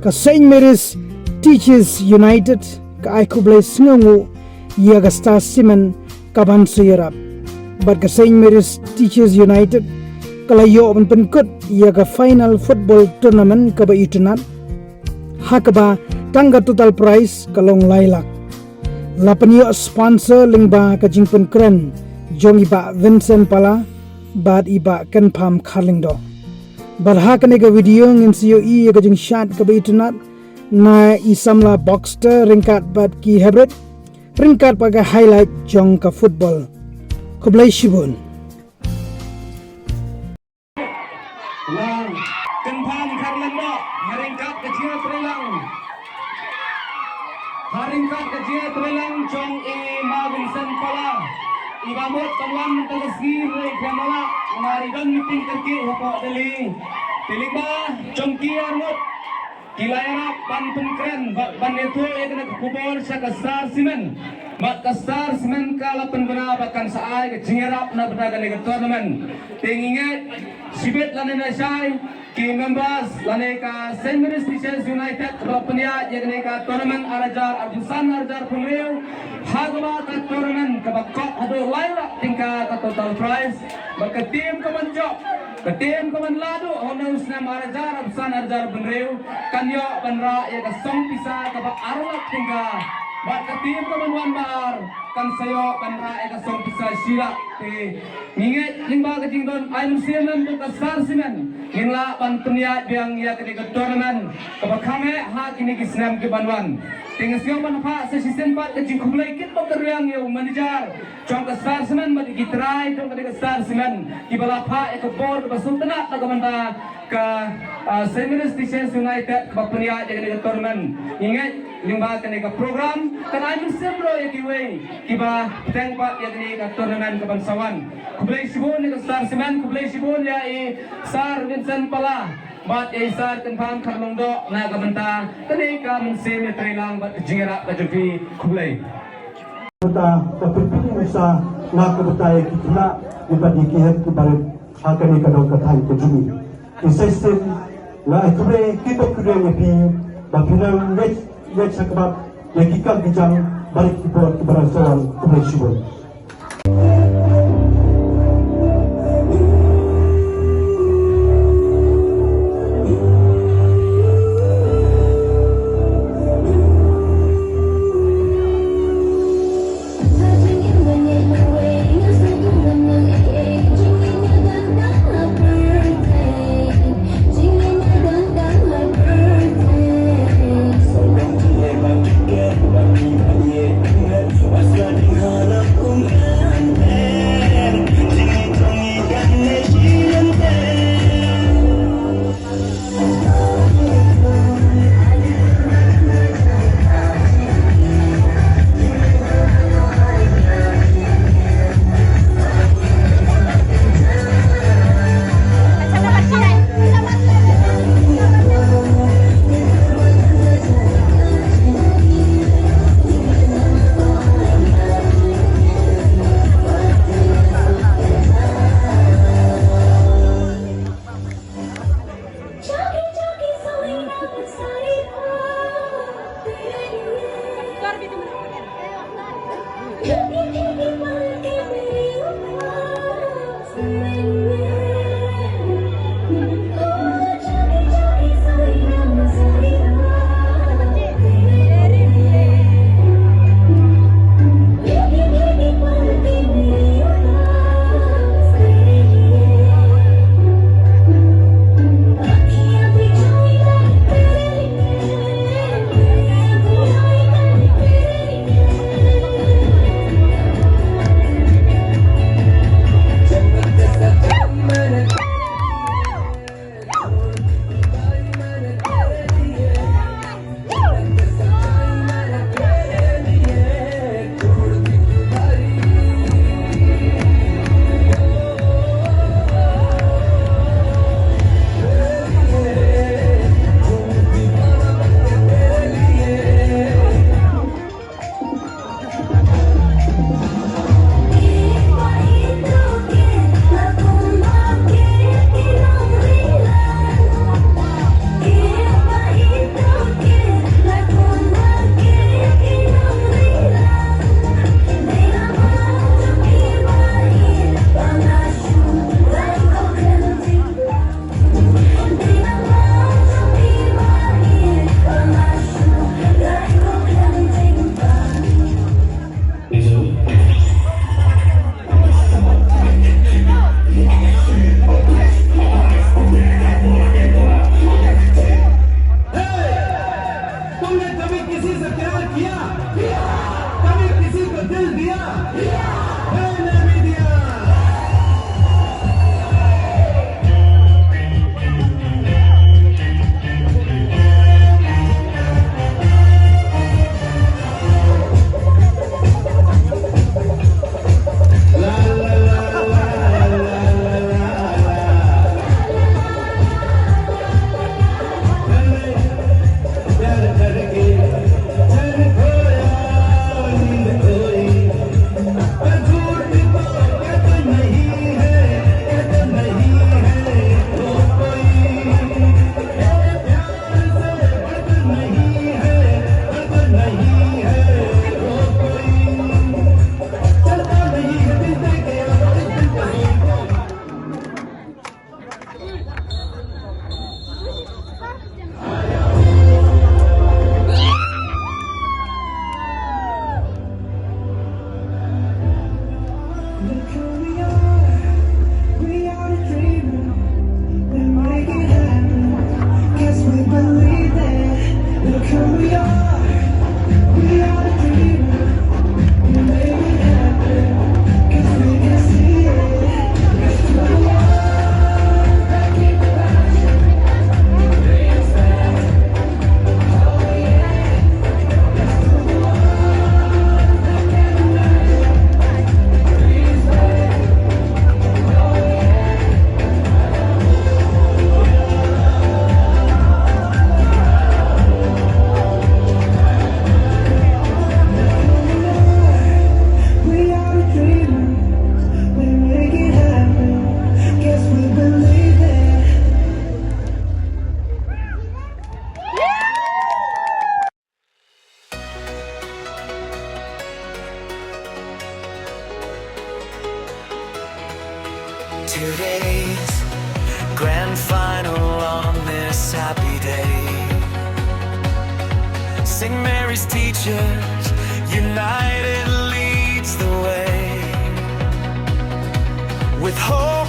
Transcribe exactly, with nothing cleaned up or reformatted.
Ka Saint Mary's Teachers United ka ai khublei sngewnguh ïa ka Star Cement ka ban sa ïarap. Bad ka Saint Mary's Teachers United ka la ïoh ban pynkut ïa ka final football tournament kaba itynnad, ha kaba tang ka total prize ka long lai lak. La pynïoh sponsor lyngba ka jingpynkren jong i Bah Vincent Pala bad i Bah Kenpham Kharlyngdoh. Bad ha kane ka video ngin sa ïohi ïa ka jingshad kaba itynnad na i samla Boxster ryngkat bad ki hybrid, ryngkat bad ka highlight jong ka football. Khublei shibun. Lah, Kenpham Kharlyngdoh, ha ryngkat ka jingïatreilang. Ha ryngkat ka jingïatreilang jong i Ma Vincent Pala. I ba mut ban wan mynta ka sngi ruh i khlem lah, namar i don meeting kyrkieh hapoh Delhi. Te lyngba jong ki arngut ki la ïarap ban pynkren bad ban ïathuh ïa kane ka khubor sha ka Star Cement. Bad ka Star Cement ka la pynbna ba kan sa ai ka jingïarap na bynta kane ka tournament. Te ngi ngeit shibit lane nashai ki members lane ka Saint Mary's Teachers United kaba pynïaid ïa kane ka tournament ar hajar arphew san ar hajar arphew hynriew, ha kaba ka tournament kaba kop haduh lai lak tyngka ka total prize. Bad ka team kaban jop, ka team kaban lah duh ha une u snem ar hajar arphew san ar hajar arphew hynriew, kan ïoh ban rah ïa ka song pisa kaba ar lak tyngka. Bad ka team kaban wan ba ar kan sa ïoh ban rah ïa ka song pisa shi lak. Te ngi ngeit lyngba ka jingdon ai mynsiem lem jong ka Star Cement, ngin lah ban pynïaid biang ïa kane ka tournament kaba kham heh ha kine ki snem kiban wan. Te nga sngew ban phah sa shisien pat ka jingkhublei kitbok kyrriang ïa u manager jong ka Star Cement bad ïa ki trai jong kane ka Star Cement kiba la phah ïa ka bor kaba sngewtynnat na ka bynta ka, ah, Saint Mary's Teachers United kaba pynïaid ïa kane ka tournament. Ngi ngeit lyngba kane ka program kan ai mynsiem ruh ïa kiwei kiba bteng pat ïa kane ka tournament kaban sa wan. Khublei shibun ïa ka Star Cement, khublei shibun ïa i Sir Vincent Pala bad ïa i Sir Kenpham Kharlyngdoh na ka bynta kane ka mynsiem ïatreilang bad ka jingïarap ka jong phi. Khublei. Kata ka pynpyni sa na ka bynta ïa ki khynnah ïa bad ïa ki hep ki barit ha kane ka dong ka thaiñ ka jong ngi. Te sa shisien nga ai khublei kitbok kyrriang ïa phi ba phi nang ngeit ngeit shakhmat ïa ki kam ki jam barit ki por kiba dang sa wan. Khublei shibun. Look who we are, we are the dreamers. We make it happen, 'cause we believe it. Look who we are, we are the dreamers. We make it happen, 'cause we can see it. Let's do the work, make it happen. We are the dreamers, we make it happen. 'Cause we believe it. Today's grand final on this happy day. St. Mary's teachers united leads the way. With hope